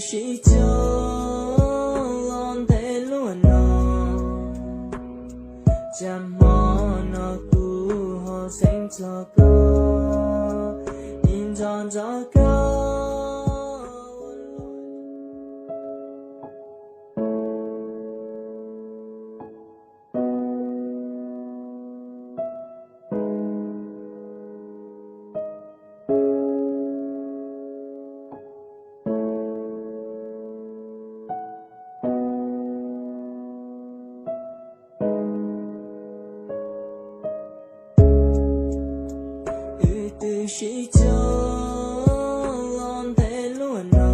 Sib cog los ntev luaj no, cas hmo no kuv ho xeeb txog koj, nim ntxov ntxov koj. Wb twb sib cog los ntev luaj no,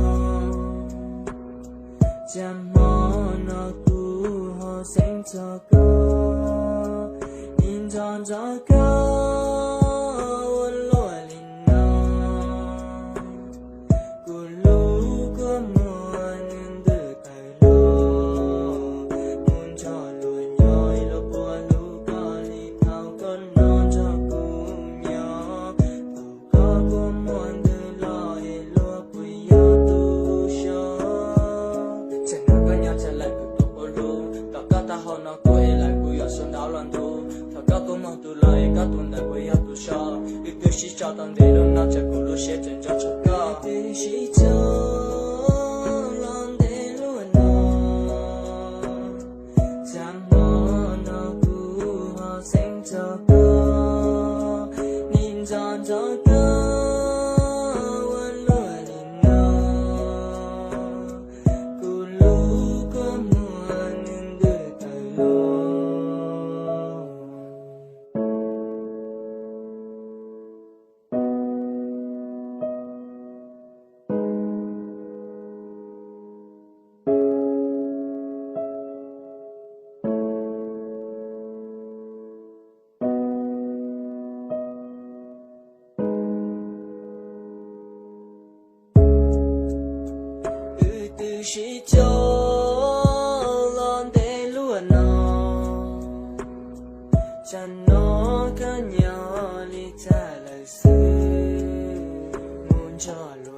cas hmo no kuv ho xeeb txog koj, nim ntxov ntxov koj ua luaj li no. Kuv lub kua muag nws ntws tawm los, kuv nrog luag nyob ib luag puas hlub koj li thaum koj no nrog kuv nyob. Kuv koj kua muag ntws los es luag puas yog tus so? Tsam no koj nyob tsam lawm kuv tus puas hlub, tom koj taub hau no kuv es lawm kuv yuav suav ntaub los ntub. Thaum koj kua muag ntws los es koj tus ntawd puas yog tus so? Wb twb sib tso tau ntev luaj no tsam kuv lub siab tseem nco tshaj koj. Wb twb sib cog los ntev luaj no, cas hmo no kuv ho xeeb txog koj, nim ntxov ntxov koj ua luaj li no. Kuv lub kua muag nws ntws tawm los. Wb twb sib cog los ntev luaj no, tsam no koj nyob li tag lawm xwb, mus nrog luag